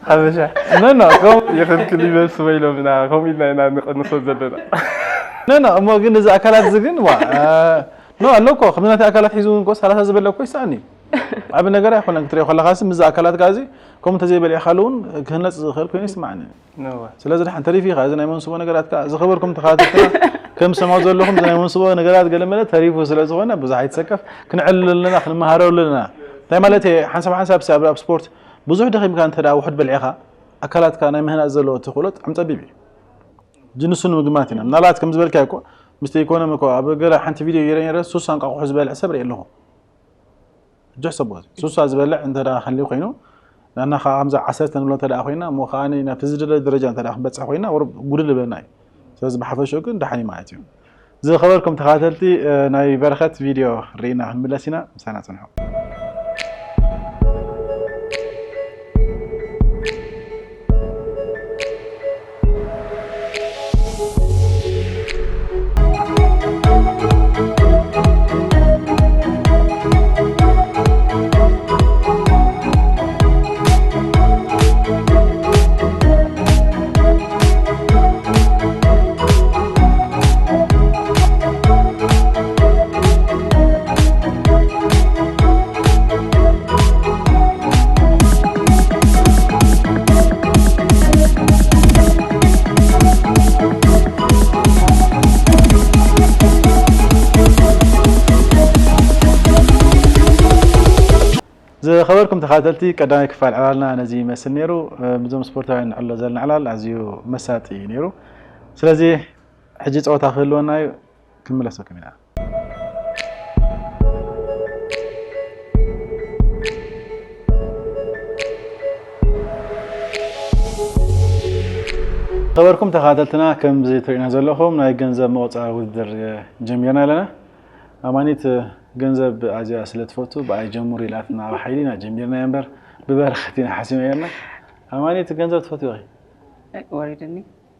ሓበሻ። ኖ ኖ ከምኡ ይኽልክል ይበስበ ኢሎምና፣ ከምኡ ኢልና ኢና ንቐንሶ ዘለና። ኖ ኖ እሞ ግን እዚ ኣካላት እዚ ግን ዋ ኖ ኣሎ እኮ ከምዚ ናተይ ኣካላት ሒዙ እውን እኮ ሰላሳ ዝበለ እኮ ይስኣን እዩ። ዓቢ ነገር ኣይኮነን ክትሪኦ ከለኻ ሲ ምስዚ ኣካላትካ እዚ ከምኡ እንተዘይበሊዕካሉ እውን ክህነፅ ዝኽእል ኮይኑ ይስማዓኒ። ነዋ። ስለዚ ደሓን ተሪፊኻ እዚ ናይ መንስቦ ነገራት ከዓ ዝኸበርኩም ተኸታተልትና ከም ዝሰምዑ ዘለኹም እዚ ናይ መንስቦ ነገራት ገለ መለ ተሪፉ ስለ ዝኾነ ብዙሕ ኣይትሰከፍ። ክንዕልሉ ኣለና፣ ክንመሃረሉ ኣለና። እንታይ ማለት እየ? ሓንሳብ ሓንሳብ ሲ ኣብ ኣብ ስፖርት ብዙሕ ደኺምካ እንተ ደኣ ውሑድ በሊዕኻ ኣካላትካ ናይ ምህናፅ ዘለዎ እቲ ክእሎት ብጣዕሚ ፀቢብ እዩ። ጅንሱ ንምግማት ኢና። ምናልባት ከም ዝበልካዮ እኮ ምስቲ ኢኮኖሚ እኮ ኣብ ገለ ሓንቲ ቪድዮ ገይረ ነይረ፣ ሱሳ እንቋቑሖ ዝበልዕ ሰብ ርኢ ኣለኹ። ሕጂ ሕሰቦ፣ ሱሳ ዝበልዕ እንተ ደኣ ክህልዩ ኮይኑ፣ ንሕና ከዓ ከምዚ ዓሰርተ ንብሎ እንተ ደኣ ኮይና፣ እሞ ከዓ ናብቲ ዝድለ ደረጃ እንተ ደኣ ክንበፅሕ ኮይና፣ ወር-፣ ጉድል ይብለና እዩ። ስለዚ ብሓፈሽኡ ግን ደሓን እዩ ማለት እዩ። ዝኸበርኩም ተኸታተልቲ፣ እ፣ ናይ በረኸት ቪድዮ ርኢና ክንምለስ ኢና። ምሳና ፅንሑ። ዝኸበርኩም ተኸታተልቲ፣ ቀዳማይ ክፋል ዕላልና ነዚ ይመስል ነይሩ። እ፣ ምስዞም ስፖርታውያን ንዕሎ ዘለና ዕላል ኣዝዩ መሳጢ እዩ ነይሩ። ስለዚ ሕጂ ጸወታ ክህልወና እዩ፣ ክንምለሰኩም ኢና። ዝኸበርኩም ተኸታተልትና፣ ከምዚ ትርእዩና ዘለኹም ናይ ገንዘብ ምቑጻር ውድድር፣ እ፣ ጀሚርና ኣለና። ኣማኒት ገንዘብ ኣዝያ ስለ ትፈቱ ብኣይ ጀምሩ ኢላትና፣ ብሓይሊ ኢና ጀሚርናዮ እምበር ብበረኸት ኢና ሓሲብና ነርና። ኣማኒት ገንዘብ ትፈትዊ ኢኺ? ወሪድኒ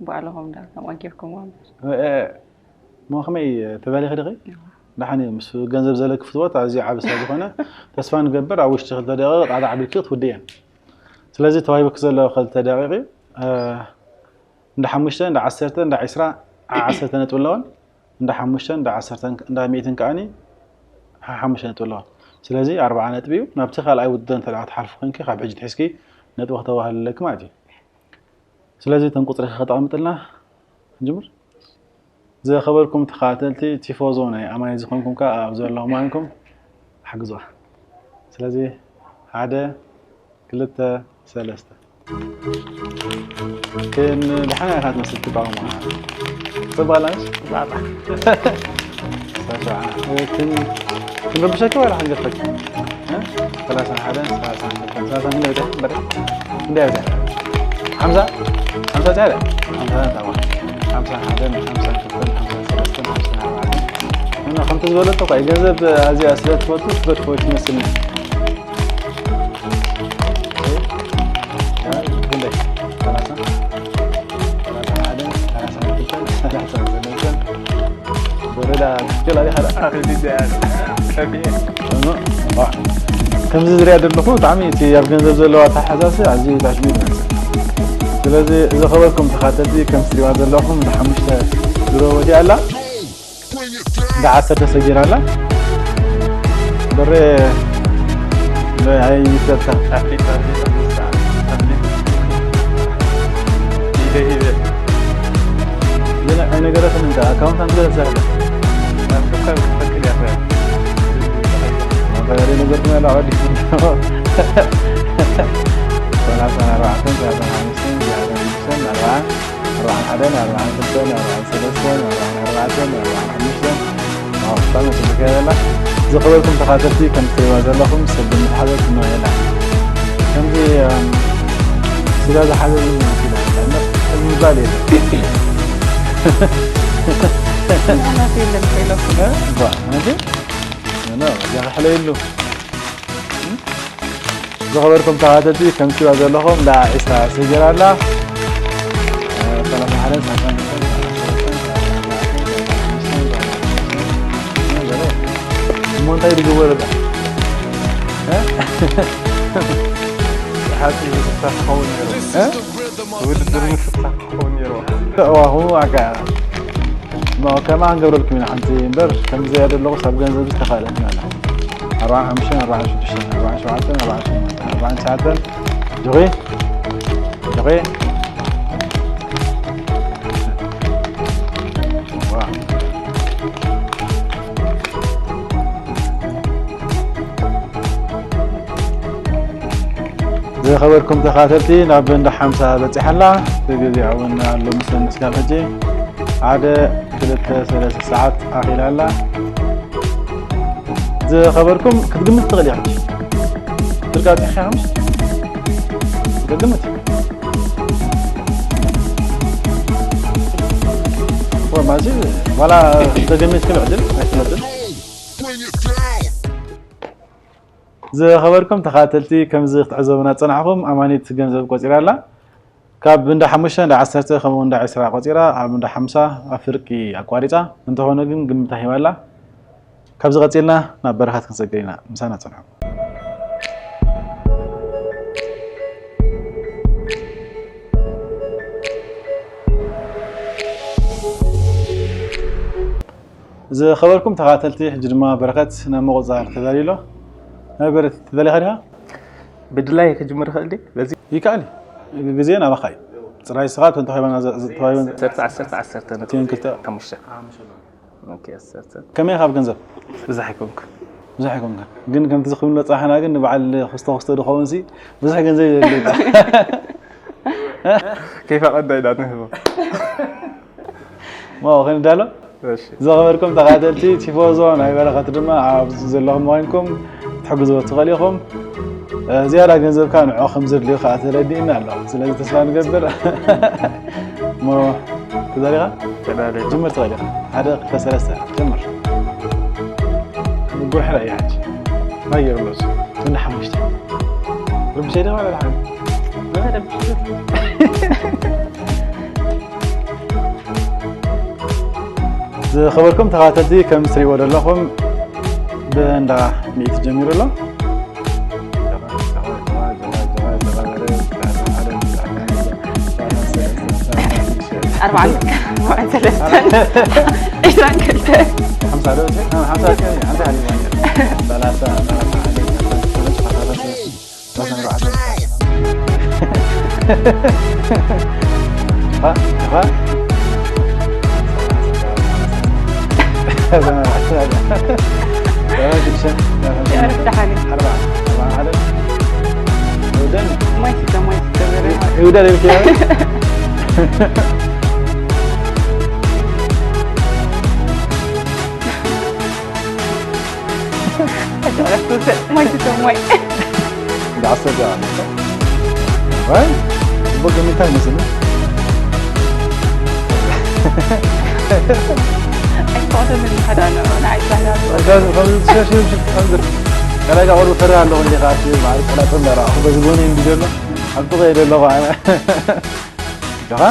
ባዕልኹም ዳ ከምኣ ጌርኩምዋ እምበር። እ፣ እ፣ እሞ ከመይ ተዳሊኺ ዲኺ? ደሓን እዩ፣ ምስ ገንዘብ ዘለኪ ፍትወት ኣዝዩ ዓቢ ስለ ዝኾነ ተስፋ ንገብር ኣብ ውሽጢ ክልተ ደቂቕ ጣዕጣዕ ኣቢልኪ ክትውድእየን። ስለዚ ተዋሂቡኪ ዘሎ ክልተ ደቂቕ እዩ። እ፣ እንዳ ሓሙሽተ፣ እንዳ ዓሰርተ፣ እንዳ ዒስራ፣ ዓ-፣ ዓሰርተ ነጥቢ ኣለወን። እንዳ ሓሙሽተ፣ እንዳ ዓሰርተ፣ እንዳ ሚእትን ከኣኒ ሓ-፣ ሓሙሽተ ነጥቢ ኣለወን። ስለዚ ኣርብዓ ነጥቢ እዩ። ናብቲ ካልኣይ ውድድር እንተ ደኣ ክትሓልፊ ኮንኪ፣ ካብ ሕጂ ትሒዝኪ ነጥቢ ከተዋህልለኪ ማለት እዩ። ስለዚ እተን ቁጽሪ ከ ከተቐምጥልና ንጅምር። ዝኸበርኩም ተኸታተልቲ፣ ቲፎዞ ናይ ኣማኒት ዝኾንኩም ከኣ ኣብ ዘለኹም ኮይንኩም ሓግዙዋ። ስለዚ ሓደ፣ ክልተ፣ ሰለስተ። ግን ደሓና ኢኻ ትመስል ትቃወማ። ጽባላሽ? ባባ። ሰብዓ። ክን-፣ ክንረብሸኪ ወላ ክንገድፈኪ? እ? ሰላሳን ሓደን፣ ሰላሳን ክልተን፣ ሰላሳን ክንደይ ወዲያ? በደ? ክንደይ ወዲያ? ሓምሳ? ሓምሳ ጻዕዳ? ሓምሳ ጻዕዳ። ሓምሳን ሓደን፣ ሓምሳን ክልተን፣ ሓምሳን ሰለስተን፣ ሓምሳን ኣርባዕተን። እና ከምቲ ዝበለቶ እኮ ገንዘብ ኣዝያ ስለ ትፈቱ፣ ትፈትዎ ትመስልኒ። ክንደይ? ሰላሳ? ሰላሳ ሓደን፣ ሰላሳ ክልተን፣ ሰላሳ ሰለስተን። ወረዳ ትክክል ኣሊኻ ደኣ። ኣኺሉ ዚኣ ከፊኤ። እሞ፣ ዋ። ከምዚ ዝሪኣ ዘለኹ ብጣዕሚ እቲ ኣብ ገንዘብ ዘለዎ ኣተሓሕዛሲ ኣዝዩ ታሽሚት ይመስል። ስለዚ ዝኸበርኩም ተኻተልቲ ከም ትሪእዋ ዘለኹም ንሓሙሽተ ድሮ ወዲኣ ኣላ። እንዳ ዓሰርተ ሰጊራ ኣላ። በሬ፣ በሬ ኣይይሰብካ። ኣፍሊጥ፣ ኣፍሊጥ፣ ኣፍሊጥ፣ ኣፍሊጥ። ኢደ፣ ኢደ። ግን ኣይነገረትን እንዳ ኣካውንት ኣንተ ገለ ትሰርሕ። ኣፍሊጥ ካብ ክፈክል ያፈ። ኣፈሪ ነገር ትመላ ወዲ። ሰላሳ ኣርባዕተን፣ ሰላሳ ሓሙሽተን፣ ሰላሳ ሽዱሽተን፣ ኣርባዓ። ኣርባዓን ሓደን፣ ኣርባዓን ክልተን፣ ኣርባዓን ሰለስተን፣ ኣርባዓን ኣርባዕተን፣ ኣርባዓን ሓሙሽተን፣ ዋው፣ ብጣዕሚ ጽቡቕ ገይራ ኣላ። ዝኸበርኩም ተኻተልቲ፣ ከም ትሪእዋ ዘለኹም ሰብ ብምትሓበ ትመያየላ። ከምዚ፣ እም፣ ስጋ ዝሓዘ ግን ይመስል ኣይኮነን። ምባል የለን። ህጻናት የለን ኮይኖም። እ? ባ፣ ማለት? ኖ፣ ኖ፣ እዚኣ ክሕለየሉ። ዝኸበርኩም ተኸታተልቲ፣ ከም ትሪእዋ ዘለኹም እንዳ ዒስራ ሰጊራ ኣላ። ሰላሳ ሓደን፣ ሰላሳ ክልተን፣ ሰላሳ ኣርባዕተን፣ ሰላሳ ሓሙሽተን፣ ሰላሳ ሽዱሽተን፣ እሞ እንታይ ድግበር ኣላ? እ? ሓቂ ዝፍታሕ ክኸውን ነይሩ። እ? ውድድር ምፍታሕ ክኸውን ነይሩ። እዋኹ ኣጋ-፣ ኖ፣ ከማ ክንገብረልኩም ኢና ሓንቲ እምበር፣ ከምዚ ዝያደ ኣለኹ፣ ሳብ ገንዘብ ዝተኻእለትና ኣላ። ኣርባዓን ሓሙሽተን፣ ኣርባዓን ሽዱሽተን፣ ኣርባዓን ሸውዓተን፣ ኣርባዓን ሸሞንተን፣ ኣርባዓን ትሽዓተን። ጆኺ? ጆኺ? ዋ። ዝኸበርኩም ተኻተልቲ፣ ናብ እንዳ ሓምሳ በጺሓ ኣላ። እቲ ግዜ እውን ኣሎ ምስለን እስካብ ሕጂ ሓደ፣ ክልተ፣ ሰለስተ ሰዓት ኣኺላ ኣላ። ዝኸበርኩም ክትግምት ትኽእል ኢኻ። ትርጋጽ ኢኻ ሓሙስ? ክትግምት። ወ-፣ ማዚ ዋላ ተገሚትኩም ዕድል ኣይትነብን። ዝኸበርኩም ተኻተልቲ፣ ከምዚ ክትዕዘቡና ዝጸናሕኩም፣ ኣማኒት ገንዘብ ቆጺራ ኣላ። ካብ እንዳ ሓሙሽተ፣ እንዳ ዓሰርተ፣ ከምኡ እንዳ ዕስራ ቆጺራ፣ ኣብ እንዳ ሓምሳ ኣብ ፍርቂ ኣቋሪጻ። እንተኾነ ግን ግምታ ሂባ ኣላ። ካብዚ ቀጺልና ናብ በረኸት ክንሰግር ኢና። ምሳና ጽንሑ። ዝኸበርኩም ተኻተልቲ፣ ሕጂ ድማ በረኸት ናብ ምቁጽጻር ተዳልዩ ኣሎ። ናይ በረኸት ተዳሊኻ ዲኻ? ብድላይ ክጅምር ይኽእል ድዩ? በዚ ይከኣል እዩ። ግዜ ናባኻ እዩ። ጽራይ ንስኻ እቶም ተዋሂባና ዘ-፣ ዘ-፣ ተዋሂበን ዓሰርተ፣ ዓሰርተ፣ ዓሰርተ ነጥቢ ትሽዓን ክልተ። ሓሙሽተ። ኦኬ፣ ዓሰርተ። ከመይ ኢኻ ኣብ ገንዘብ? ብዙሕ ኣይኮንኩ። ብዙሕ ኣይኮንካ። ግን ከምቲ ዝኽብሎ ጻሕና ግን ንበዓል ክስቶ ክስቶ ድኸውን ሲ ብዙሕ ገንዘብ የድልየካ። ከይፈቐደ ኢና ንህቦ። ሞ፣ ክንዳሎ? እሺ። ዝኸበርኩም ተኻተልቲ ቲፎዞ ናይ በረኸት ድማ ኣብዚ ዘለኹም ኮይንኩም ክትሕግዝዎ ትኽእሉ ኢኹም። እ፣ ዝያዳ ገንዘብካ ንዕኡ ከም ዘድልዩ ከኣ ተረዲእና ኣሎ። ስለዚ ተስፋ ንገብር። ሞ፣ ተዳሊኻ? ተዳሊኻ። ጅምር ትኽእል ኢኻ። ሓደ፣ ክልተ፣ ሰለስተ። ጀምር። ጉርሕራ እያ ሕጂ። ኣየር መሱ። ክንዲ ሓሙሽተ። ርብሸ ዶ ማለት ሓሙሽተ? ዝኸበርኩም ተኻተልቲ፣ ከም እትሪእዎ ዘለኹም ብእንዳ ሚእቲ ጀሚሩ ኣሎ። ኣርባዓን፣ ኣርባዓን ሰለስተን፣ ዒስራን ክልተን። ሓምሳ ዶ? ሓምሳ፣ ሓምሳ፣ ሓምሳ፣ ሰላሳ፣ ሰላሳ፣ ማይ ስተ ማይ። እንዳ ዓሰርተ ደኣ። ኣይ፣ ጽቡቅ ገሚታ ይመስል። ኣይኮነን፣ ንሓዳ ንዑ፣ ንዓይ ባህላ። ከዚ፣ ከዚ፣ ከዚ፣ ከዚ፣ ከዚ፣ ከላይ ጋር ወሩ ተራ ኣለኹ እንዴ፣ ካርሲ፣ ማለት፣ ሰላጥን፣ ዳራ፣ ኣኹ፣ በዚ ጎኒ እንዲ ዘሎ፣ ኣብ ጥቕኡ እየ ዘለኹ፣ ኣነ። ጆኻ?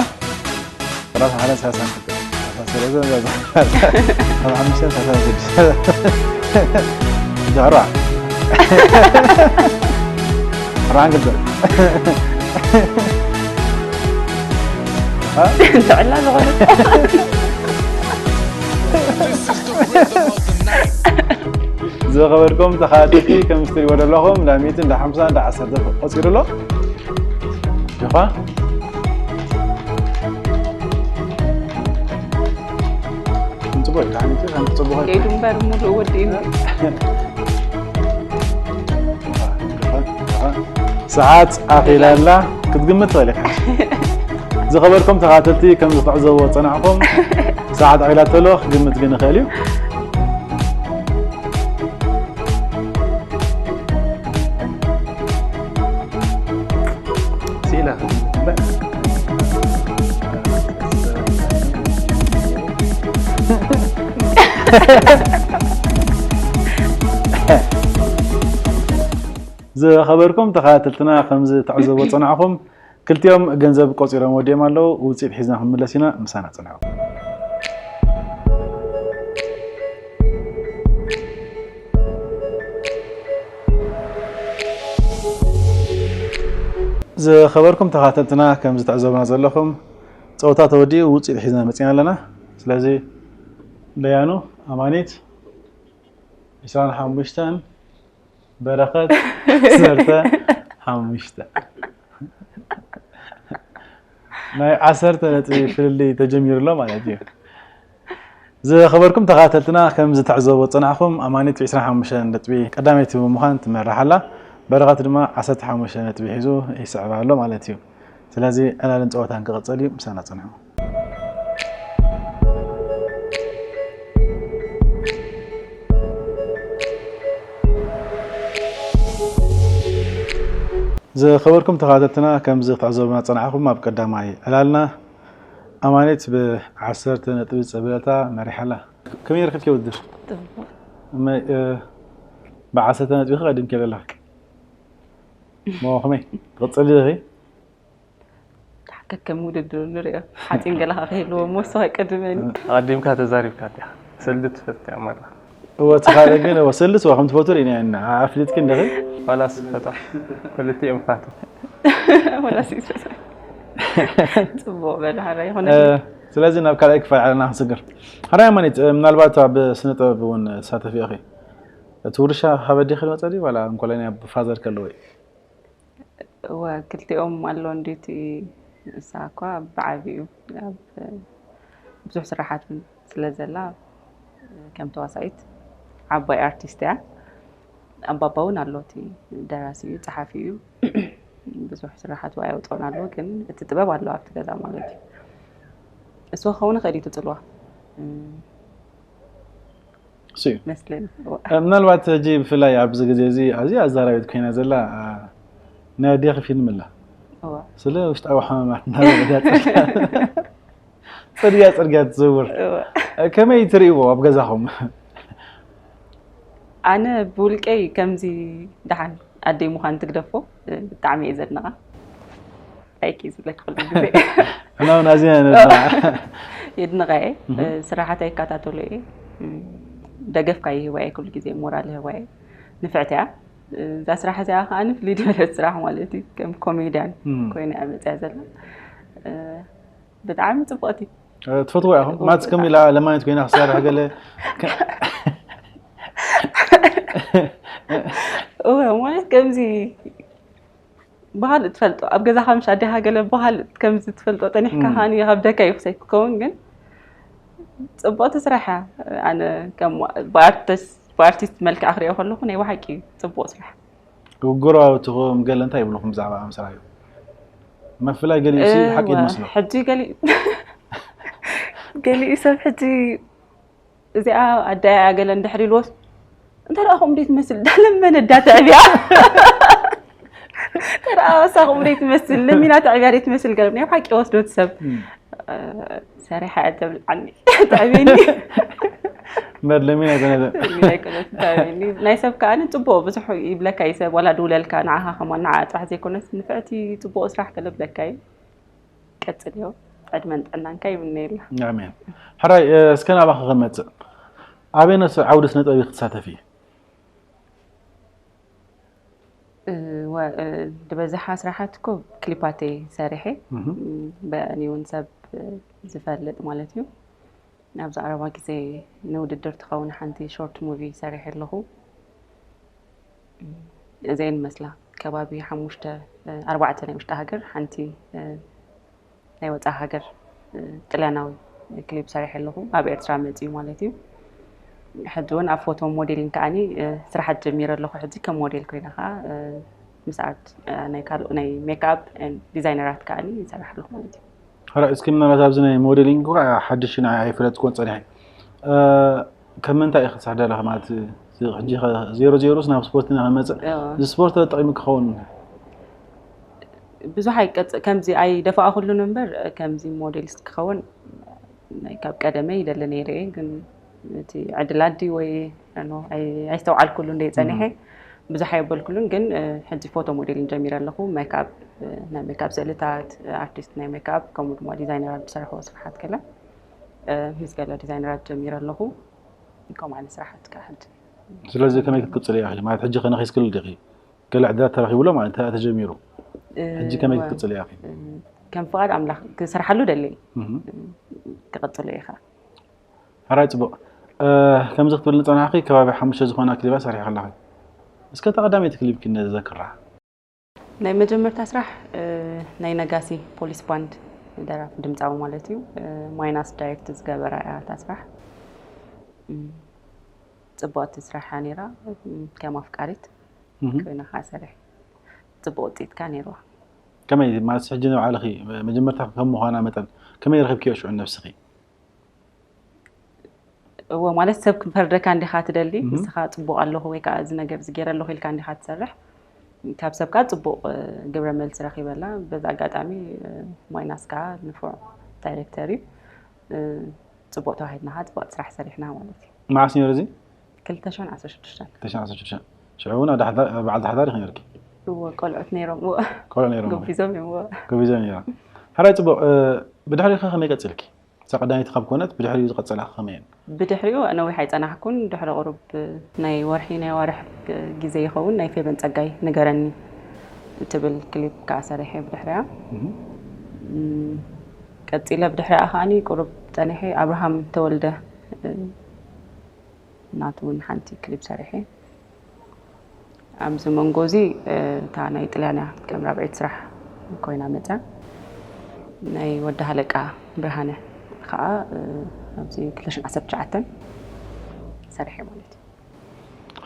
ሰላሳ ሓደ፣ ሰላሳ ክልተ፣ ሰላሳ ሰለስተ፣ ሰላሳ ኣርባዕተ፣ ሰላሳ ሓሙሽተ፣ ሰላሳ ስድስተ። ጃራ። ኣርባዓን ክልተን። እ? ትዕላ ዝኾነ። ዝኸበርኩም ተኻተልቲ፣ ከም እትሪእዎ ዘለኹም፣ እንዳ ሚእቲ፣ እንዳ ሓምሳ፣ እንዳ ዓሰርተ ቆጺሩ ኣሎ። ዲኻ? ጽቡቕ እዩ፣ ተዓኒቱ፣ ሓንቲ ጽቡቕ እዩ። ከይዱ እምበር፣ ሙሉእ ወዲኡ። ሰዓት ኣኺላ ኣላ፣ ክትግምት ትኽእል ኢኻ። ዝኸበርኩም ተኻተልቲ፣ ከም ዝትዕዘብዎ ጸናሕኩም፣ ሰዓት ኣኺላ ተሎ፣ ክግምት ግን ይኽእል እዩ። ስኢላ። ዝኸበርኩም ተኸታተልትና፣ ከምዚ ትዕዘብዎ ጸናሕኩም፣ ክልቲኦም ገንዘብ ቆጺሮም ወዲኦም ኣለዉ። ውጽኢት ሒዝና ክንምለስ ኢና፣ ምሳና ጽንሑ። ዝኸበርኩም ተኻተልትና፣ ከም ዝትዕዘቡና ዘለኹም፣ ፀወታ ተወዲኡ ውፅኢት ሒዝና መፂና ኣለና። ስለዚ ደያኑ ኣማኒት ዕስራን ሓሙሽተን፣ በረኸት ዓሰርተ ሓሙሽተ፣ ናይ ዓሰርተ ነጥቢ ፍልልይ ተጀሚሩ ኣሎ ማለት እዩ። ዝኸበርኩም ተኻተልትና፣ ከም ዝተዕዘቦ ዝጸናሕኩም፣ ኣማኒት ዕስራን ሓሙሽተን ነጥቢ ቀዳመይቲ ብምዃን ትመርሕ ኣላ። በረኸት ድማ ዓሰርተ ሓሙሽተ ነጥቢ ሒዙ ይስዕብ ኣሎ ማለት እዩ። ስለዚ ዕላልን ጸወታን ክቕጽል እዩ። ምሳና ጽንሑ። ዝኸበርኩም ተኻተልትና፣ ከምዚ ክትዕዘቡና ዝጸናሕኩም፣ ኣብ ቀዳማይ ዕላልና ኣማኒት ብዓሰርተ ነጥቢ ዘብለታ መሪሓ ኣላ። ከመይ ረኺብኪ ውድድር? ጽቡቕ። እመይ፣ እ፣ ብዓሰርተ ነጥቢ ከ ቀዲምኪ ኣለኻ? እሞ ከመይ? ትቕጽሊ ዲኺ? ከከም ውድድሩ ንሪኦ። ሓፂን ገለ ከዓ ክህልዎ እሞ እሱ ኣይቀድመኒ። ኣቐዲምካ ተዛሪብካ ዲኻ? ስእሊ ትፈትያ መራ። እወ፣ እቲ ካልእ ግን፣ እወ፣ ስእልስ እወ፣ ከም ትፈትዎ ርኢና ኢና። ኣፍሊጥኪ እንዲኺ? ዋላስ ፈትዋ? ክልቲኦም ፋቱ። ዋላስ ይፈትዋ። ጽቡቕ በል፣ ሓራይ ይኹን። እ፣ ስለዚ ናብ ካልኣይ ክፋል ዕላልና ክንስግር። ሓራይ ኣማኒት፣ እ፣ ምናልባት ኣብ ስነ ጥበብ እውን ትሳተፊ ኢኺ። እቲ ውርሻ ካብ ኣዴኺ ዝመጸ ድዩ ዋላ እንኮላይ ናይ ፋዘር ከለዎ እዩ? እወ፣ ክልቲኦም ኣሎ እንድዩ። እቲ እሳ እኳ ብዓቢኡ ኣብ ብዙሕ ስራሓት ስለ ዘላ ከም ተዋሳኢት ዓባይ ኣርቲስት እያ። ኣባባ እውን ኣሎ፣ እቲ ደራሲ እዩ፣ ጸሓፊ እዩ። ብዙሕ ስራሓት የውጽኦን ኣሎ፣ ግን እቲ ጥበብ ኣሎ ኣብቲ ገዛ ማለት እዩ። እሱ ክኸውን ይኽእል እዩ እቲ ጽልዋ። እም፣ እሱ እዩ። መስለኒ። እወ። እ፣ ምናልባት ሕጂ ብፍላይ ኣብዚ ግዜ እዚ ኣዝያ ኣዛራቢት ኮይና ዘላ፣ እ፣ ናይ ኣዴኺ ፊልም ኣላ። እወ። ስለ ውሽጣዊ ሕማማት እናበለት እያ ጽርግያ፣ ጽርግያ፣ ጽርግያ ትዝውር። እወ። እ፣ ከመይ ትርእይዎ ኣብ ገዛኹም? ኣነ ብውልቀይ ከምዚ ደሓን ኣደይ ምዃን ትግደፎ፣ እ፣ ብጣዕሚ እየ ዘድንቓ። ላይክ እዩ ዝብለኪ ኩሉ ግዜ። ሕና እውን ኣዝና ነድንቓ። የድንቓ እየ። እህ። ስራሓታ ይከታተሎ እየ። እም፣ ደገፍካ ይህባ እየ ኩሉ ግዜ፣ ሞራል ይህባ እየ። ንፍዕቲ እያ። እዛ ስራሕ እዚኣ ከኣ ፍልይ ዝበለት ስራሕ ማለት እዩ። ከም ኮሜድያን እም። ኮይና እያ መፅያ ዘላ። እ፣ ብጣዕሚ ጽብቕቲ። እ፣ ትፈትዋ ኢኹም? እው፣ ማትስ ከም ብጣዕሚ። ኢላ ለማኒት ኮይና ክሰርሕ ገለ ከ-፣ እወ፣ ማለት ከምዚ ባህል ትፈልጦ፣ ኣብ ገዛኻ ምስ ኣዴኻ ገለ ባህል ከምዚ ትፈልጦ ጠኒሕካ እም። ከኣኒ ይኸብደካ እዩ ክሰይ ክኸውን፣ ግን ጽቡቕቲ ስራሕ እያ። ኣነ ከም ብኣርቲስት፣ ብኣርቲስት መልክዓ ክሪኦ ከለኹ ናይ ብሓቂ እዩ ጽቡቕ ስራሕ። ጎረባብትኹም ገለ እንታይ ይብልኹም ብዛዕባ ከም ስራሕ እዩ? መፍላይ ገሊኡ ሲ እወ፣ ሓቂ ይመስሎ። ሕጂ ገሊኡ፣ ገሊኡ ሰብ ሕጂ እዚኣ ኣደኣ እያ ገለ እንድሕር ኢልዎስ፣ እንተ ደኣ ከምኡ ደይ ትመስል፣ ዳለመነ እዳ ተዕብያ። እንተ ደኣ እሳ ከምኡ ደይ ትመስል፣ ለሚና ተዕብያ ደይ ትመስል፣ ገለ ናይ ሓቂ ወስዶ እቲ ሰብ። እም። እ፣ ሰሪሓ እያ ተብልዓኒ፣ ተዕብየኒ። እምበር ለሚና ኣይኮነትን። ለሚና ኣይኮነትን፣ ተዕብየኒ። ናይ ሰብ ከኣ ጽቡቕ ብዙሕ ይብለካ እዩ ሰብ፣ ዋላ ድውለልካ፣ ንዓኻ ከማን፣ ንዓ ጥራሕ ዘይኮነስ፣ ንፍዕቲ ጽቡቕ ስራሕ ገለ ብለካ እዩ። ቀጽልዮ፣ ዕድመን ጥዕናን ከ ይምነየላ። ኣሜን። ሕራይ፣ እ፣ እስከ ናባኺ ክንመጽእ። ኣበየኖት ዓውዲ ስነ ጥበብ ኢኺ ትሳተፊ? እ፣ ወ-፣ እ፣ ዝበዝሓ ስራሓት እኮ ክሊፓት እየ ሰሪሐ። እህ። እም፣ በእኒ እውን ሰብ፣ እ፣ ዝፈልጥ ማለት እዩ። ኣብዚ ቀረባ ግዜ ንውድድር ትኸውን ሓንቲ ሾርት ሙቪ ሰሪሐ ኣለኹ። እም፣ እዚአን መስላ ከባቢ ሓሙሽተ፣ እ፣ ኣርባዕተ ናይ ውሽጢ ሃገር፣ ሓንቲ፣ እ፣ ናይ ወፃኢ ሃገር፣ እ፣ ጥልያናዊ ክሊፕ ሰሪሐ ኣለኹ። ኣብ ኤርትራ መፂኡ ማለት እዩ። ሕጂ እውን ኣብ ፎቶ ሞዴሊንግ ከዓኒ፣ እ፣ ስራሓት ጀሚረ ኣለኹ። ሕጂ ከም ሞዴል ኮይነ ከዓ፣ እ፣ ምስ ኣርት፣ እ፣ ናይ ካልኦ ናይ ሜክኣፕ ዲዛይነራት ከዓኒ ይሰርሕ ኣለኹ ማለት እዩ። ሕራይ፣ እስኪ ምናልባት ኣብዚ ናይ ሞዴሊንግ እኳ ሓድሽ ንዓይ ኣይፈለጥኩዎን ጸኒሐ። እ፣ ከም ምንታይ ኢኺ ትሰርሒ ዘለኺ? ማለት፣ እዚ ሕጂ ኸ ዜሮ ዜሮስ ናብ ስፖርት ኢና ክንመጽእ። እዎ። እዚ ስፖርት ተጠቒሙ ክኸውን? ብዙሕ ኣይቀጽ-፣ ከምዚ ኣይደፋእኩሉን እምበር፣ ከምዚ ሞዴሊስት ክኸውን ናይ ካብ ቀደመ ይደሊ ነይረ እየ፣ ግን እቲ ዕድል ኣዲ ወይ፣ ኣኖ፣ ኣይ-፣ ኣይስተውዓልኩሉን ደይ ጸኒሐ። እም። ብዙሕ ኣየበልኩሉን፣ ግን፣ እ፣ ሕጂ ፎቶ ሞዴሊንግ ጀሚረ ኣለኹ። ሜክኣፕ፣ እ፣ ናይ ሜክኣፕ ስእልታት፣ እ፣ ኣርቲስት ናይ ሜክኣፕ፣ ከምኡ ድማ ዲዛይነራት ዝሰርሕዎ ስራሓት ገለ፣ እ፣ ምስ ገለ ዲዛይነራት ጀሚረ ኣለኹ። ከምኡ ዓይነት ስራሓት ከዓ ሕጂ። ስለዚ ከመይ ክትቅጽሊ ኢኺ? ማለት ሕጂ ከነኺስክሉ ዲኺ? ገለ ዕድላት ተረኺቡ ኣሎ ማለት እንተ ተጀሚሩ? ሕጂ ከመይ ክትቅጽልያ ኢኺ? ከም ፍቓድ ኣምላኽ ክሰርሓሉ ደሊ ክቕጽሎ ኢኻ። ሕራይ ጽቡቕ። ከምዚ ክትብል ንጸናሕኺ ከባቢ ሓሙሽተ ዝኾና ክሊባት ሰሪሕኺ ኣለኺ። እስከ እታ ቀዳመይቲ ክሊብኪ ነዘክራ። ናይ መጀመርታ ስራሕ ናይ ነጋሲ ፖሊስ ባንድ ደራፊ ድምፃዊ ማለት እዩ። ማይናስ ዳይሬክት ዝገበራ እያ እታ ስራሕ። ጽቡቕቲ ስራሕ እያ ነይራ። ከም ኣፍቃሪት ኮይና ከዓ ሰሪሐ። ጽቡቕ ውፅኢት ከዓ ነይርዋ። ከመይ ማለት ሕጂ ንባዕልኺ መጀመርታ ከም ምዃና መጠን ከመይ ረኺብክዮ ሽዑ ነብስኺ? እወ ማለት ሰብ ክፈርደካ እንዲኻ ትደሊ። ንስኻ ጽቡቕ ኣለኹ ወይ ከዓ እዚ ነገር እዚ ገይረ ኣለኹ ኢልካ እንዲኻ ትሰርሕ። ካብ ሰብ ከዓ ጽቡቕ ግብረ መልሲ ረኺበላ። በዚ ኣጋጣሚ ማይናስ ከዓ ንፉዕ ዳይሬክተር እዩ። ጽቡቕ ተዋሂድና ከዓ ጽቡቕ ስራሕ ሰሪሕና ማለት እዩ። መዓስ ነይሩ እዚ? ክልተ ሽሕን ዓሰርተ ሽዱሽተን። ክልተ ሽሕን ዓሰርተ ሽዱሽተን። ሽዑ እውን ኣብ ዳሕዳር- በዓል ዳሕዳር ኢኺ ነርኪ? እወ ቆልዑት ነይሮም። እወ ቆልዑ ነይሮም። ጎቢዞም እዮም። እወ ጎቢዞም ነይሮም። ሕራይ ጽቡቕ። ብድሕሪኡ ከ ከመይ ቀጺልኪ? እዛ ቀዳመይቲ ካብ ኮነት ብድሕሪኡ ዝቐጸላ ከመይ እየን? ብድሕሪኡ ነዊሕ ኣይጸናሕኩን። ድሕሪ ቁሩብ ናይ ወርሒ ናይ ኣዋርሕ ግዜ ይኸውን ናይ ፌቨን ጸጋይ ንገረኒ እትብል ክሊፕ ከዓ ሰሪሐ ብድሕሪኣ። ቀጺለ ብድሕሪኣ ከዓኒ ቁሩብ ጸኒሐ ኣብርሃም ተወልደ ናቱ እውን ሓንቲ ክሊፕ ሰሪሐ። ኣብዚ መንጎ እዚ እታ ናይ ጥልያን እያ ከም ራብዐይቲ ስራሕ ኮይና መፅያ። ናይ ወዲ ሃለቃ ብርሃነ ከዓ ኣብዚ ክልተ ሽሕን ዓሰርተ ትሽዓተን ሰሪሐ ማለት እዩ።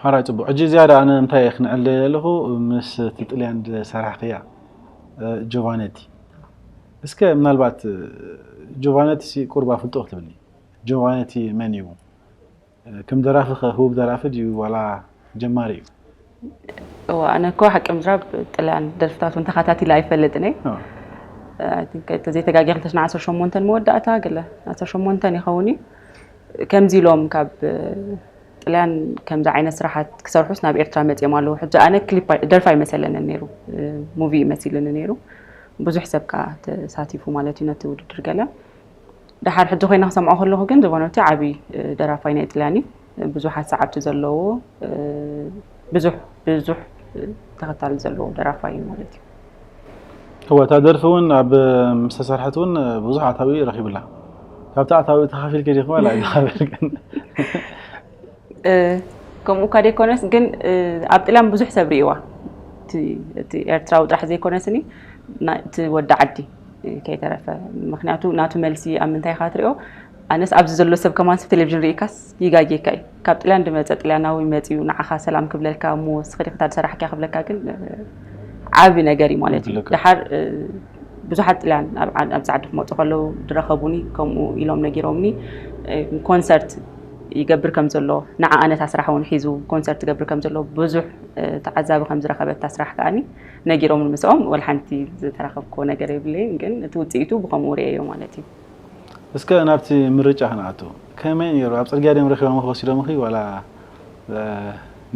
ሓራይ ፅቡቅ። ሕጂ እዚኣ ደኣ ኣነ እንታይ እየ ክንዕል ደልየ ዘለኹ ምስ እቲ ጥልያን ዝሰራሕኽያ ጆቫነቲ። እስከ ምናልባት ጆቫነቲ ሲ ቁሩብ ኣፍልጦ ክትብልኒ። ጆቫነቲ መን እዩ? ከም ደራፊ ከ ህቡብ ደራፊ ድዩ ዋላ ጀማሪ እዩ? እዋ ኣነ እኮ ሓቂ ምዝራብ ጥልያን ደርፍታት እውን ተኸታቲለ ኣይፈልጥን እየ። ተዘይተጋጊ ክልተ ሽሕን ዓሰርተ ሸሞንተን መወዳእታ ገለ ዓሰርተ ሸሞንተን ይኸውን እዩ። ከምዚ ኢሎም ካብ ጥልያን ከምዚ ዓይነት ስራሓት ክሰርሑስ ናብ ኤርትራ መፅኦም ኣለዉ። ሕጂ ኣነ ክሊፕ ደርፊ ኣይመሰለንን ነይሩ፣ ሙቪ እዩ መሲልኒ ነይሩ። ብዙሕ ሰብ ከዓ ተሳቲፉ ማለት እዩ ነቲ ውድድር ገለ። ደሓር ሕጂ ኮይነ ክሰምዖ ከለኹ ግን ጆቫኖቲ ዓብዪ ደራፋይ ናይ ጥልያን እዩ። ብዙሓት ሰዓብቲ ዘለዎ ብዙሕ ብዙሕ ተኸታሊ ዘለዎ ደራፋይ እዩ ማለት እዩ። እወ እታ ደርፊ እውን ኣብ ምስ ተሰርሐት እውን ብዙሕ ኣታዊ ረኺብላ። ካብቲ ኣታዊ ተኻፊልኪ ዲኺ ዋላ ኣይተኻፈልክን? ከምኡ እኳ ደይኮነስ ግን ኣብ ጥልያን ብዙሕ ሰብ ርእይዋ። እቲ ኤርትራዊ ጥራሕ ዘይኮነስኒ እቲ ወዲ ዓዲ ከይተረፈ። ምክንያቱ ናቱ መልሲ ኣብ ምንታይ ኢኻ ትሪኦ? ኣነስ ኣብዚ ዘሎ ሰብ ከማን ሰብ ቴሌቪዥን ርኢካስ ይጋጌካ እዩ። ካብ ጥልያን ድመፀ ጥልያናዊ መፂኡ ንዓኻ ሰላም ክብለልካ እሞ ስኽዲ ክታ ዝሰራሕካ ክብለካ ግን ዓቢ ነገር እዩ ማለት እዩ። ድሓር ብዙሓት ጥልያን ኣብዚ ዓዲ ክመፁ ከለዉ ድረኸቡኒ ከምኡ ኢሎም ነጊሮምኒ። ኮንሰርት ይገብር ከም ዘሎ ንዓ ኣነታ ስራሕ እውን ሒዙ ኮንሰርት ትገብር ከም ዘሎ ብዙሕ ተዓዛቢ ከም ዝረኸበታ ስራሕ ከዓኒ ነጊሮም ምስኦም ወላ ሓንቲ ዝተረኸብክዎ ነገር የብለይን ግን እቲ ውፅኢቱ ብከምኡ ርእየዮ ማለት እዩ። እስከ ናብቲ ምርጫ ክንኣቱ ከመይ ነይሩ ኣብ ፅርግያ ድም ረኪቦም ክወሲዶምኺ ዋላ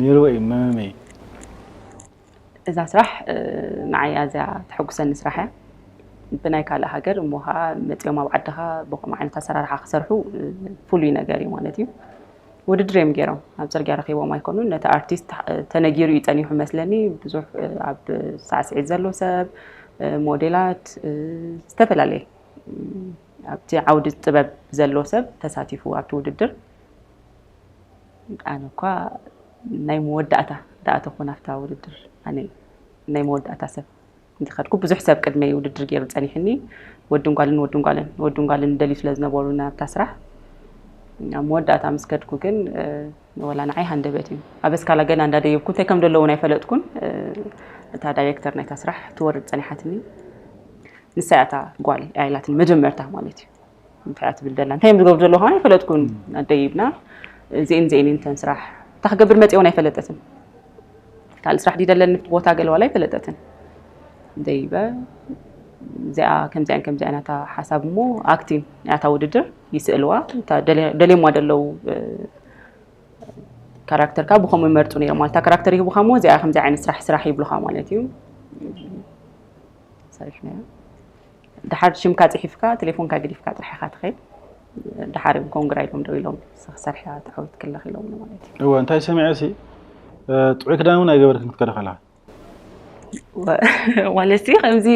ነይርዎ እዩ መመመይ? እዛ ስራሕ ንዓይ ኣዝያ ተሐጉሰኒ ስራሕ እያ። ብናይ ካልእ ሃገር እሞ ከዓ መፂኦም ኣብ ዓድኻ ብከምኡ ዓይነት ኣሰራርሓ ክሰርሑ ፍሉይ ነገር እዩ ማለት እዩ። ውድድር እዮም ገይሮም ኣብ ፅርግያ ረኪቦም ኣይኮኑን ነቲ ኣርቲስት ተነጊሩ እዩ ፀኒሑ መስለኒ ብዙሕ ኣብ ሳዕስዒት ዘሎ ሰብ ሞዴላት ዝተፈላለየ ኣብቲ ዓውዲ ጥበብ ዘሎ ሰብ ተሳቲፉ ኣብቲ ውድድር ኣነ እኳ ናይ መወዳእታ ዝኣተኹ ናብታ ውድድር ኣነ ናይ መወዳእታ ሰብ ዝኸድኩ ብዙሕ ሰብ ቅድመይ ውድድር ገይሩ ፀኒሕኒ ወድን ጓልን ወድን ጓልን ወድን ጓልን ደልዩ ስለ ዝነበሩ ናብታ ስራሕ ኣብ መወዳእታ ምስ ከድኩ ግን ወላ ንዓይ ሃንደበት እዩ ኣብ እስካላ ገና እንዳደየብኩ እንታይ ከም ዘለውን ኣይፈለጥኩን እታ ዳይሬክተር ናይታ ስራሕ ትወርድ ፀኒሓትኒ ንሳ እያ እታ ጓል እያ ኢላትኒ መጀመርታ ማለት እዩ እንታይ እያ ትብል ዘላ እንታይ እዮም ዝገብሩ ዘለዉ ከማን ኣይፈለጥኩን ኣደይብና እዚእን እዚእን እንተን ስራሕ እንታይ ክገብር መፅኦን ኣይፈለጠትን ካልእ ስራሕ ድደለኒ ቦታ ገለዋላ ኣይፈለጠትን ደይበ እዚኣ ከምዚኣን ከምዚኣ ናታ ሓሳብ እሞ ኣክቲን ናታ ውድድር ይስእልዋ ደልየማ ደለዉ ካራክተርካ ብኸምኡ ይመርፁ ነይሮም ማለት ካራክተር ይህቡኻ እሞ እዚኣ ከምዚ ዓይነት ስራሕ ስራሕ ይብሉኻ ማለት እዩ ሰሪሕናዮ ድሓር ሽምካ ፅሒፍካ ቴሌፎንካ ገዲፍካ ጥራሕ ኢኻ ትኸይድ ድሓር እዮም ኮንግራ ኢሎም ደው ኢሎም ሰኽሰርሕያ ተዓወት ክለኽ ኢሎም ማለት እዩ እወ እንታይ ሰሚዐ ሲ ጥዑይ ክዳን እውን ኣይገበርክን ክትከደ ከለኻ ማለት ከምዚ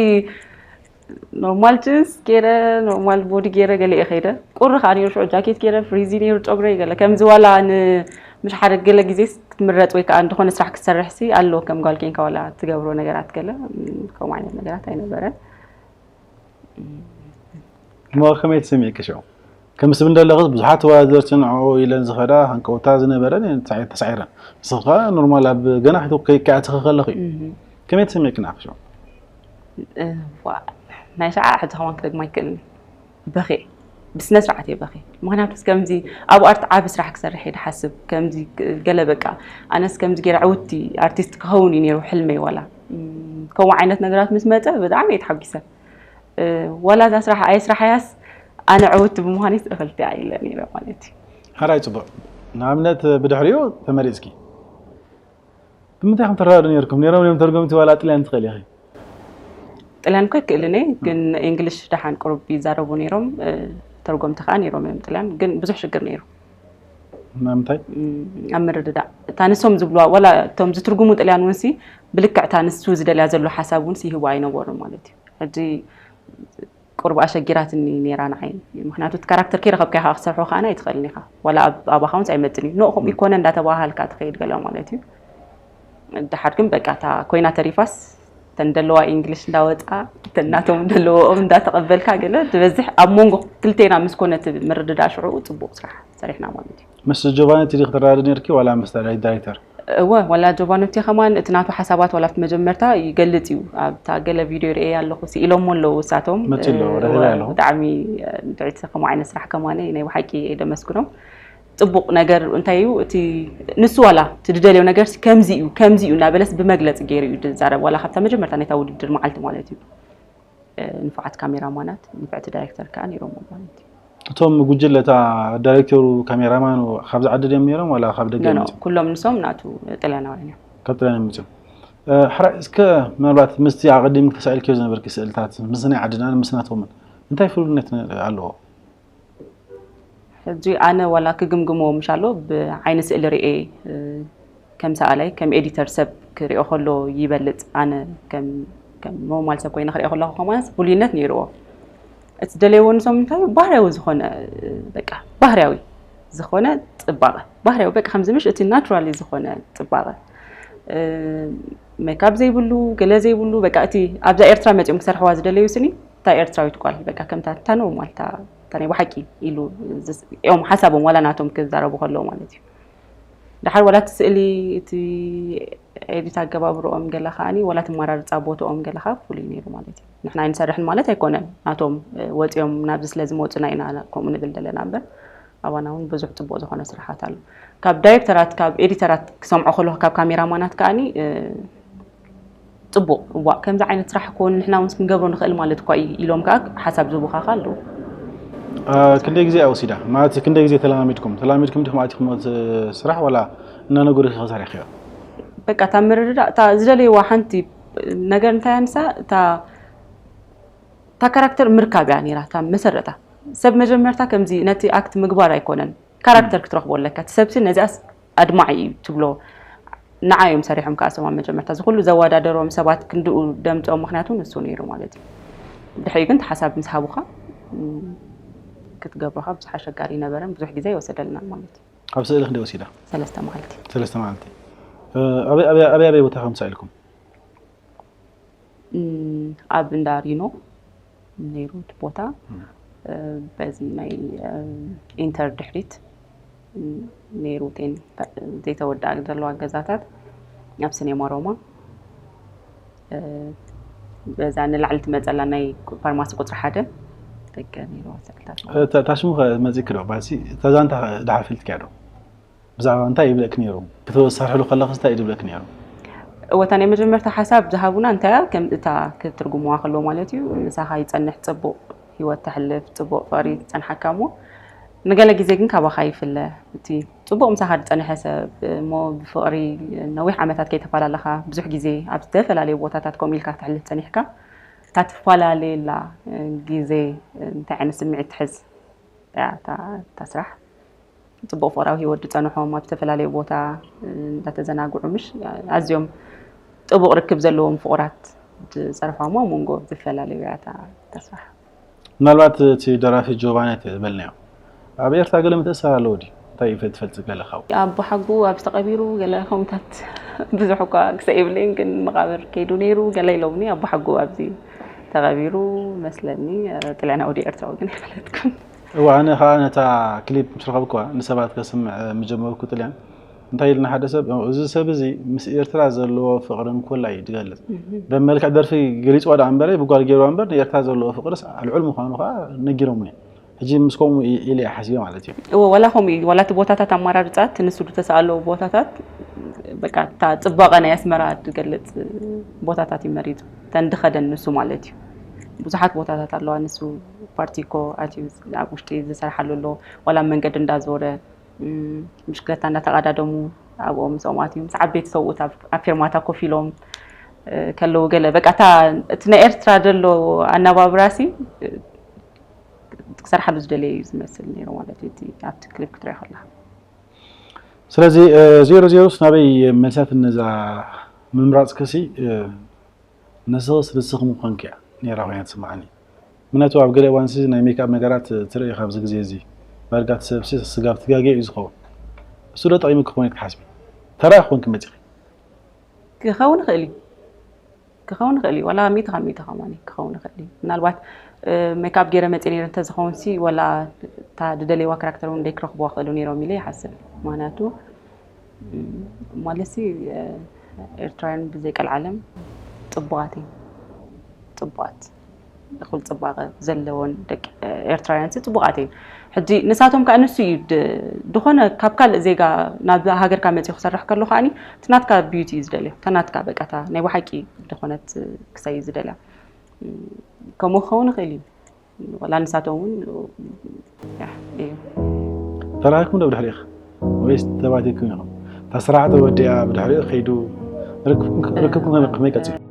ኖርማል ጅንስ ገይረ፣ ኖርማል ቦዲ ገይረ ገለ እየ ከይደ። ቁሪ ከዓ ነይሩ ሽዑ፣ ጃኬት ገይረ፣ ፍሪዚ ነይሩ ጨጉረይ ገለ። ከምዚ ዋላ ን-፣ ምሽ ሓደ ገለ ግዜ ክትምረጥ ወይ ከዓ እንደኾነ ስራሕ ክትሰርሕ ሲ ኣሎ፣ ከም ጓል ኬንካ ዋላ ትገብሮ ነገራት ገለ፣ ከምኡ ዓይነት ነገራት ኣይነበረን። እሞ ከመይ ተሰሚዕኪ ሽዑ? ከም ስብ እንደለኽስ ብዙሓት ተወዳደርቲ ንዕኡ ኢለን ዝኸዳ ሃንቀውታ ዝነበረን እየን ተሳዒ-፣ ተሳዒረን። ንስኺ ከዓ ኖርማል ኣብ ገና ሕቶ ከይከኣትኺ ከለኺ እዩ። ከመይ ተሰሚዕኪ ንዓኺ ሽዑ? እ፣ ዋ፣ ናይ ሸዓ ሕጂ ከማን ክደግማ ኣይክእልን። በኺ ብስነ ስርዓት እየ በኺ። ምክንያቱ ከምዚ ኣብ ኣርት ዓቢ ስራሕ ክሰርሕ እየ ድሓስብ። ከምዚ ገለ በቃ ኣነስ ከምዚ ገይረ ዕውቲ ኣርቲስት ክኸውን እዩ ነይሩ ሕልመይ። ዋላ እም፣ ከምኡ ዓይነት ነገራት ምስ መጸ ብጣዕሚ እየ ተሓጒሰ። እ፣ ዋላ እዛ ስራሕ ኣየ ስራሕ እያስ ኣነ ዕውቲ ብምዃነይ ስእኽልቲ እያ ኢለ ነይረ ማለት እዩ። ሓራይ ጽቡቕ። ንኣብነት ብድሕሪኡ ተመሪጽኪ ብምንታይ ከም ትረዳዱ ነርኩም? ነይሮም እዮም ተርጎምቲ ዋላ ጥልያን ትኽእል ኢኺ? ጥልያን እኮ ኣይክእልን እየ፣ ግን እንግሊሽ ደሓን ቁሩብ ይዛረቡ ነይሮም። እ፣ ተርጎምቲ ከዓ ነይሮም እዮም ጥልያን፣ ግን ብዙሕ ሽግር ነይሩ። ንምንታይ? እም፣ ኣብ ምርድዳእ እታ ንሶም ዝብልዋ ዋላ እቶም ዝትርጉሙ ጥልያን እውን ሲ ብልክዕ እታ ንሱ ዝደልያ ዘሎ ሓሳብ እውን ሲ ይህቡ ኣይነበሩን ማለት እዩ። ሕጂ ቁሩብ ኣሸጊራትኒ ነይራ ንዓይ። ምክንያቱ እቲ ካራክተር ከይረኸብካዮ ከዓ ክትሰርሖ ከዓ ኣይትኽእልን ኢኻ። ዋላ ኣብ ኣባኻ እውን ኣይመጥን እዩ። ኖ ከምኡ ይኮነ እንዳተባሃልካ ትኸይድ ገለ ማለት እዩ። ድሓር ግን በቃ እታ ኮይና ተሪፋስ እተን ደለዋ እንግሊሽ እንዳወፃ እተን ናቶም ደለዎኦም እንዳተቐበልካ ገለ ትበዝሕ ኣብ መንጎ ክልቴና ምስ ኮነ እቲ ምርድዳእ ሽዑ ፅቡቕ ስራሕ ሰሪሕና ማለት እዩ። ምስ ጆቫነቲ ዲኺ ትረዳድኢ ነርኪ ዋላ ምስ ዳይ-፣ ዳይሬክተር? እወ፣ ዋላ ጆቫኖቲ ከማን እቲ ናቱ ሓሳባት ዋላ ኣብቲ መጀመርታ ይገልጽ እዩ። ኣብታ ገለ ቪድዮ ርእየ ኣለኹ፣ ስኢሎሞ ኣለዉ እሳቶም። መጺኡ ኣለዎ፣ ረኺበ እወ፣ ኣለኹ። ብጣዕሚ ንድዒት ከምኡ ዓይነት ስራሕ ከማን ናይ ብሓቂ የደመስግኖም። ጽቡቕ ነገር እንታይ እዩ እቲ ንሱ ዋላ እቲ ዝደልዮ ነገር ሲ ከምዚ እዩ፣ ከምዚ እዩ እናበለስ ብመግለጺ ገይሩ እዩ ዝዛረብ። ዋላ ካብታ መጀመርታ ናይታ ውድድር መዓልቲ ማለት እዩ። ንፉዓት ካሜራማናት፣ ንፍዕቲ ዳይሬክተር ከዓ ነይሮም ማለት እዩ። እቶም ጉጅለ እታ ዳይሬክተሩ ካሜራማኑ ካብዚ ዓዲ ድዮም ነይሮም ዋላ ካብ ደገ እዮም ኖ፣ መፂኦም? ኩሎም ንሶም ናቱ ጥልያናውያን እዮም። ካብ ጥልያን እዮም መፂኦም። እ፣ ሕራይ እስከ ምናልባት ምስቲ ኣቐዲምኪ ተሳኢልክዮ ዝነበርኪ ስእልታት ምስ ናይ ዓድናን ምስ ናቶምን እንታይ ፍሉይነት ኣለዎ? ሕጂ ኣነ ዋላ ክግምግሞ ምሻሎ ብዓይኒ ስእሊ ርኤ ከም ሰኣላይ ከም ኤዲተር ሰብ ክሪኦ ከሎ ይበልፅ። ኣነ ከም ከም ኖርማል ሰብ ኮይነ ክሪኦ ከለኹ ከማንስ ፍሉይነት ነይርዎ። እቲ ደለይዎ ንሶም እንታይ ባህርያዊ ዝኾነ በቃ ባህርያዊ ዝኾነ ፅባቐ ባህርያዊ በቃ ከምዚ ምሽ እቲ ናቹራሊ ዝኾነ ፅባቐ ሜካፕ ዘይብሉ ገለ ዘይብሉ በቃ እቲ ኣብዛ ኤርትራ መፂኦም ክሰርሕዋ ዝደለዩ ስኒ እታ ኤርትራዊት ጓል በቃ ከምታ እታ ኖርማል እታ እታ ናይ ብሓቂ ኢሉ እዮም ሓሳቦም ዋላ ናቶም ክዛረቡ ከለዉ ማለት እዩ። ድሓር ዋላ እቲ ስእሊ እቲ ኤዲት ኣገባብርኦም ገለ ከዓኒ ዋላ እቲ ኣመራርፃ ቦትኦም ገለ ከዓ ፍሉይ ነይሩ ማለት እዩ። ንሕና ኣይንሰርሕን ማለት ኣይኮነን ናቶም ወፂኦም ናብዚ ስለ ዝመፁና ኢና ከምኡ ንብል ዘለና እምበር ኣባና እውን ብዙሕ ፅቡቕ ዝኾነ ስራሓት ኣሎ። ካብ ዳይሬክተራት ካብ ኤዲተራት ክሰምዖ ከለኹ ካብ ካሜራማናት ከዓኒ ፅቡቕ እዋ ከምዚ ዓይነት ስራሕ ኮን ንሕና ውንስ ክንገብሮ ንኽእል ማለት እኳ እዩ ኢሎም ከዓ ሓሳብ ዝቡኻኻ ኣለዉ። ክንደይ ግዜ ኣወሲዳ ማለት ክንደይ ግዜ ተለማሚድኩም ተለማሚድኩም ዲኹም ኣቲኹም እቲ ስራሕ ዋላ እናነገሩ ኢኺ ሰሪሕኽዮ? በቃ እታ ምርድዳእ እታ ዝደለይዋ ሓንቲ ነገር እንታይ ኣንሳ እታ እታ ካራክተር ምርካብ እያ ነይራ እታ መሰረታ ሰብ መጀመርታ ከምዚ ነቲ ኣክት ምግባር ኣይኮነን ካራክተር ክትረኽቦ ኣለካ እቲ ሰብሲ ነዚኣስ ኣድማዒ እዩ ትብሎ ንዓ እዮም ሰሪሖም ከዓ ሰማ መጀመርታ እዚ ኩሉ ዘወዳደሮም ሰባት ክንድኡ ደምፅኦም ምክንያቱ ንሱ ነይሩ ማለት እዩ። ድሕሪ ግን ሓሳብ ምስ ሃቡካ ክትገብሮካ ብዙሕ ኣሸጋሪ ነበረን ብዙሕ ግዜ ይወሰደልና ማለት እዩ። ኣብ ስእሊ ክንደይ ወሲዳ? ሰለስተ መዓልቲ። ሰለስተ መዓልቲ። ኣበይ ኣበይ ኣበይ ቦታ ከም ትሳኢልኩም? ኣብ እንዳ ሪኖ ነይሩ እቲ ቦታ በዚ ናይ ኢንተር ድሕሪት ነይሩ ቴን ዘይተወደኣ ዘለዋ ገዛታት ኣብ ስኔማ ሮማ በዛ ንላዕሊ ትመፀላ ናይ ፋርማሲ ቁፅሪ ሓደ ደገ ነይሩ ስእልታት ማለት እዩ። እታ ሽሙ ከ መፂኪ ዶ ባሲ እታ ዛንታ ድሓር ፈልጥኪያ ዶ? ብዛዕባ እንታይ ይብለክ ነይሩ? ክትሰርሕሉ ከለኽስ እንታይ እዩ ዝብለክ ነይሩ? እወታ ናይ መጀመርታ ሓሳብ ዝሃቡና እንታይ እያ ከም እታ ክትርጉምዋ ከለዎ ማለት እዩ ምሳኻ ይፀንሕ ፅቡቕ ህይወት ተሕልፍ ፅቡቕ ፍቕሪ ዝፀንሓካ እሞ ንገለ ግዜ ግን ካባኻ ይፍለ እቲ ፅቡቕ ምሳኻ ዝፀንሐ ሰብ እሞ ብፍቕሪ ነዊሕ ዓመታት ከይተፈላለኻ ብዙሕ ግዜ ኣብ ዝተፈላለዩ ቦታታት ከምኡ ኢልካ ክተሕልፍ ፀኒሕካ እታ ትፈላለየላ ግዜ እንታይ ዓይነት ስምዒት ትሕዝ እያ እታ ስራሕ። ፅቡቕ ፍቕራዊ ህይወት ዝፀንሖም ኣብ ዝተፈላለዩ ቦታ እንዳተዘናግዑ ምሽ ኣዝዮም ጥቡቕ ርክብ ዘለዎም ፍቑራት ዝጸርፋሞ መንጎ ዝፈላለዩ እያ እታ ተስራሕ። ምናልባት እቲ ደራፊ ጆባነ ተበልናዮ ኣብ ኤርትራ ገለ ምትእሳር ኣለዎ ድዩ? እንታይ እዩ ትፈልጥ ገለ ካብኡ? ኣቦሓጉ ኣብዚ ተቐቢሩ ገለ ከምታት ብዙሕ እኳ ክሰ ይብለይን ግን መቓብር ከይዱ ነይሩ ገለ ኢሎምኒ ኣቦሓጉ ኣብዚ ተቐቢሩ መስለኒ። ጥልያን ኣውዲ ኤርትራዊ ግን ኣይፈለጥኩን። እዋ ኣነ ከዓ ነታ ክሊፕ ምስ ረኸብኩዋ ንሰባት ከስምዕ ምጀመርኩ ጥልያን እንታይ ኢልና ሓደ ሰብ እዚ ሰብ እዚ ምስ ኤርትራ ዘለዎ ፍቕርን ኮላ እዩ ዝገልፅ። በመልክዕ ደርፊ ገሊፅዋ ደኣ እምበረ ብጓል ገይርዋ እምበር ንኤርትራ ዘለዎ ፍቕርስ ኣልዑል ምዃኑ ከዓ ነጊሮምኒ። ሕጂ ምስ ከምኡ ኢለ እየ ሓሲበ ማለት እዩ። እወ ዋላ ከምኡ እዩ ዋላ እቲ ቦታታት ኣማራርፃ እቲ ንሱ ዝተሰኣለዎ ቦታታት በቃ እታ ፅባቐ ናይ ኣስመራ ዝገልፅ ቦታታት እዩ መሪፁ እተን ድኸደን ንሱ ማለት እዩ። ብዙሓት ቦታታት ኣለዋ ንሱ ፓርቲኮ ኣትዩ ኣብ ውሽጢ ዝሰርሓሉ ኣሎ ዋላ መንገዲ እንዳዞረ ብሽክለታ እንዳተቓዳደሙ ኣብኦም ምስኦም ኣትዩ ምስ ዓበይቲ ሰብኡት ኣብ ፌርማታ ኮፍ ኢሎም ከለዉ ገለ በቃ እታ እቲ ናይ ኤርትራ ዘሎ ኣነባብራሲ ክሰርሓሉ ዝደለየ እዩ ዝመስል ነይሩ ማለት እዩ ኣብቲ ክሊፕ ክትሪኦ ከለካ። ስለዚ ዜሮ ዜሮስ ናበይ መልሳት ነዛ ምምራፅ ክሲ ንስኽስ ንስኺ ምዃንኪ እያ ነይራ ኮይና ትስምዓኒ። ምክንያቱ ኣብ ገለ እዋንሲ ናይ ሜክኣፕ ነገራት ትርኢ ኢኻ ኣብዚ ግዜ እዚ ዳርጋ እቲ ሰብሲ ስጋብ ትጋገ እዩ ዝኸውን። እሱ ዶ ጠቒሙኪ ክኾን ኢልኪ ትሓስቢ? ተራ ክኾንኪ መጺኺ። ክኸውን ይኽእል እዩ ክኸውን ይኽእል እዩ ዋላ ሚእቲ ካብ ሚእቲ ከማኒ ክኸውን ይኽእል እዩ ምናልባት ሜክኣፕ ገይረ መፅእ ነይረ እንተዝኸውን ሲ ዋላ እታ ዝደለይዋ ካራክተር እውን ደይ ክረኽብዋ ክእሉ ነይሮም ኢለ ይሓስብ ምክንያቱ ማለት ሲ ኤርትራውያን ብዘይ ቀልዓለም ፅቡቓት እዮም ፅቡቓት እኹል ፅባቐ ዘለዎን ደቂ ኤርትራውያን ሲ ፅቡቓት እዮም ሕጂ ንሳቶም ከዓ ንሱ እዩ ዝኾነ ካብ ካልእ ዜጋ ናብ ሃገርካ መፅኡ ክሰርሕ ከሎ ከዓ እቲ ናትካ ቢዩቲ እዩ ዝደልዮ እታ ናትካ በቃ እታ ናይ ብሓቂ ዝኾነት ክሳይ እዩ ዝደልያ ከምኡ ክኸውን ይኽእል እዩ ዋላ ንሳቶም እውን እዩ ተራኺብኩም ዶ ብድሕሪኡ ወይስ ተባቲኩም ኢኹም? እታ ስራሕ ተወዲኣ ብድሕሪኡ ከይዱ ርክብኩም ከመይ ቀፂሉ?